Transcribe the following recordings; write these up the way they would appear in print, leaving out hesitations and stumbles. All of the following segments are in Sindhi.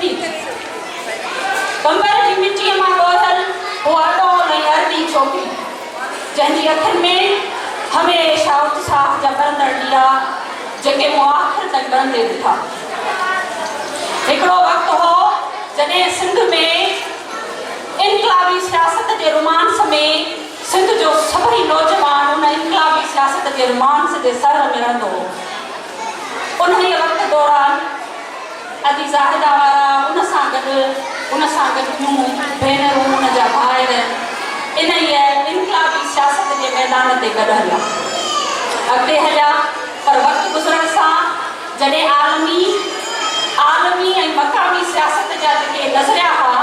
مٽي. قمبر جي مٽيء مان ڳوهيل هوء اڏول ۽ ارڏي ڇوڪري، جنهن جي اکين ۾ هميشه اتساهه جا ٻرندڙ ڏيئا، جيڪي مون آخر تائين ٻرندي ڏٺا. هڪڙو وقت هو، جڏهن سنڌ ۾ انقلابي سياست جي رومانس ۾ سنڌ جو سڀئي نوجوان ان انقلابي سياست جي رومانس جي سحر ۾ رهندو هو. انهيء وقت دوران ادي زاهده وارا ان سان گڏ ان سان گڏ ٻيون ڀينرون ان جا ڀائر انهيء انقلابي سياست جي ميدان تي گڏ هليا. اڳتي هليا پر وقت گذرڻ سان جڏهن عالمي عالمي ۽ مقامي سياست جا جيڪي نظريا ها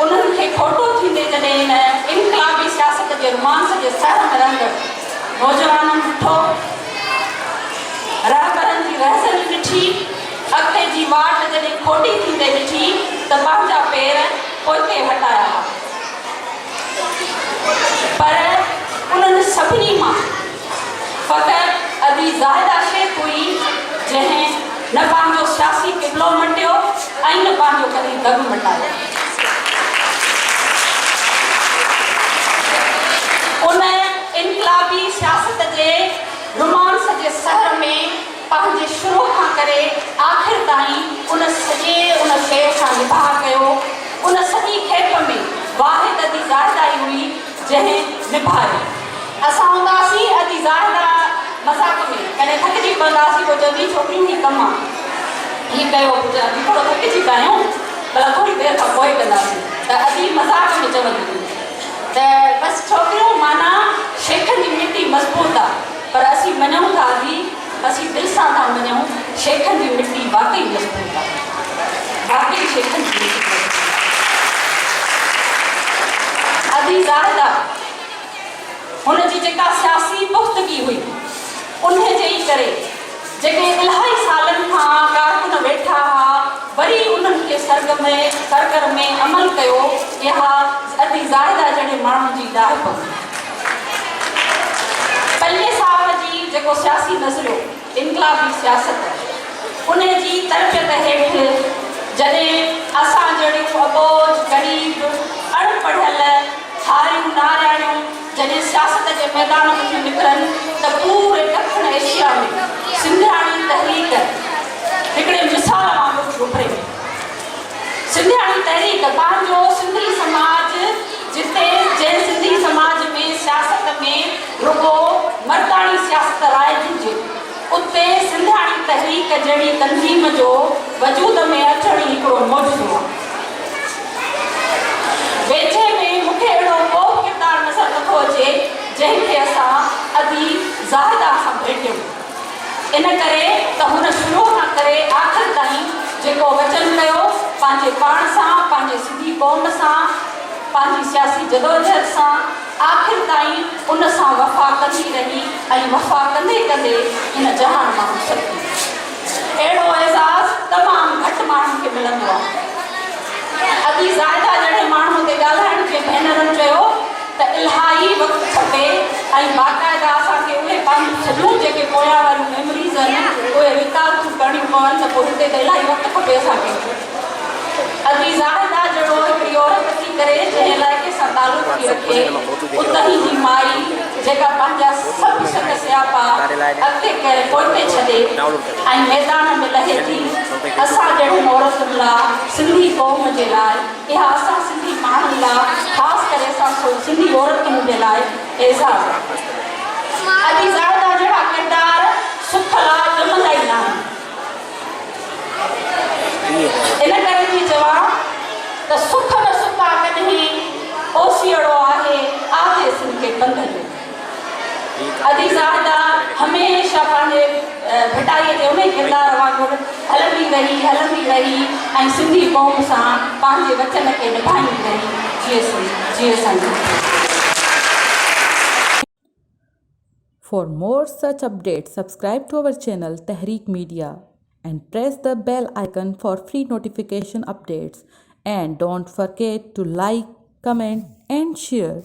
انهن کي کوٽو ٿيندي جڏهن ان انقلابي سياست جي رومانس جي سحر ۾ رهندڙ نوجوانن ڏٺو، رهبرن جي رهزني ڏٺي، اڳتي جي واٽ جڏهن کوٽي ٿيندي ڏٺي ته پنهنجا پير پوئتي هٽايا ها. پر انهن سڀني مان فقط ادي زاهده شيخ هئي جنهن نه پنهنجو سياسي قبلو مٽيو ۽ نه پنهنجو ڪڏهن دڳ مٽايو. ان انقلابي سياست جي رومانس جي سحر ۾ پنهنجي شروع کان ڪري آخر تائين ان سڄي ان شيء سان نڀاء ڪيو. ان سڄي کيپ ۾ واحد ادي زاهده ئي هئي جنهن نڀايو. اسان هونداسين ادي زاهده مذاق ۾ ڪڏهن ٿڪجي پونداسين پوء چوندي ڇوڪريون هي ڪم آ هي ڪيو پوء چوندي ادي ٿورو ٿڪجي پيا آهيون ڀلا ٿوري دير کان پوء ڪنداسين ته ادي مذاق ۾ چوندي هئي ته بس ڇوڪريون معنيٰ شيخن جي مٽي مضبوط آ پر اسين مڃون ٿا ادي اسين دل سان ٿا مڃون شيخن جي مٽي واقعي مضبوط آ واقعي شيخن جي مٽي مضبوط آ ادي زاهده هن جي جيڪا سياسي پختگي هئي، انهي جي ئي ڪري جيڪي الاهي سالن کان ڪارڪن ويٺا ها، وري انهن کي سرگرمي عمل ڪيو، اها ادي زاهده جهڙي ماڻهو جي ڏاهپ هئي. پلي صاحب جي جيڪو سياسي نظريو، انقلابي سياست، انهي جي تربيت هيٺ جڏهن اسان جهڙيون اٻوجهه، غريب، اڻ پڙهيل، هاريون نارياڻيون جڏهن سياست جي ميدان ۾ ٿيون نڪرن ته پوري ڏکڻ ايشيا ۾ سنڌياڻي تحريڪ هڪڙي مثال وانگر ٿي اڀري. سنڌياڻي تحريڪ پنهنجو سنڌي سماج جتي جنهن سنڌي سماج ۾ سياست ۾ رڳو مرداڻي سياست رائج هجي اتي سنڌياڻي تحريڪ جهڙي تنظيم جو وجود ۾ اچڻ ئي هڪڙو معجزو آهي. ويجهي ۾ مون کي اهڙو ڪو به ڪردار نظر نٿو اچي جنهن کي اسان ادي زاهده سان ڀيٽيون. ان ڪري ته هن شروع کان ڪري آخر تائين جيڪو وچن ڪيو، پنهنجي پاڻ سان، پنهنجي سنڌي قوم سان، پنهنجي سياسي جدوجهد سان، آخر تائين ان سان وفا ڪندي رهي ۽ وفا ڪندي ڪندي هن جهان مان رخصت ٿي. اهڙو اعزاز تمام گهٽ ماڻهن کي ملندو آهي. ادي زاهده جهڙي ماڻهوء تي ڳالهائڻ جي ڀينرن چيو ته الاهي وقت کپي ۽ باقاعده اسان کي اهي پنهنجون سڄيون جيڪي پويان واريون ميموريز آهن اهي ريڪال ٿيون ڪرڻيون پون ته پوء هتي ته الاهي وقت کپي اسان کي. ادي زاهده جهڙو هڪڙي عورت ٿي ڪري جنهن علائقي سان تعلق ٿي رکي اتهين جي مائي جيڪا پنهنجا سڀ سڪ سياپا اڳتي ڪري پوئتي ڇڏي ۽ ميدان ۾ لهي ٿي اسان جهڙين عورتن لا سنڌي قوم جي لاء اها اسان سنڌي ماڻهن لا خاص ڪري اسان سنڌي عورتن جي لاء اعزاز آهي. ادي زاهده جهڙا ڪردار سک لا ڄمندا ئي ناهن. ان ڪري ٿي چوان ته سک نه ستا ڪڏهين اوسيئڙو آهي آديسن کي پنڌ جو. ادي زاهده هميشه پنهنجي ڀٽائيء جي انهي ڪردار وانگر هلندي رهي، هلندي رهي ۽ سنڌي قوم سان پنهنجي وچن کي نڀائيندي رهي. جيئي سنڌ، جيئي Sindh. For more such updates subscribe to our channel Tehreek Media and press the bell icon for free notification updates and don't forget to like, comment and share.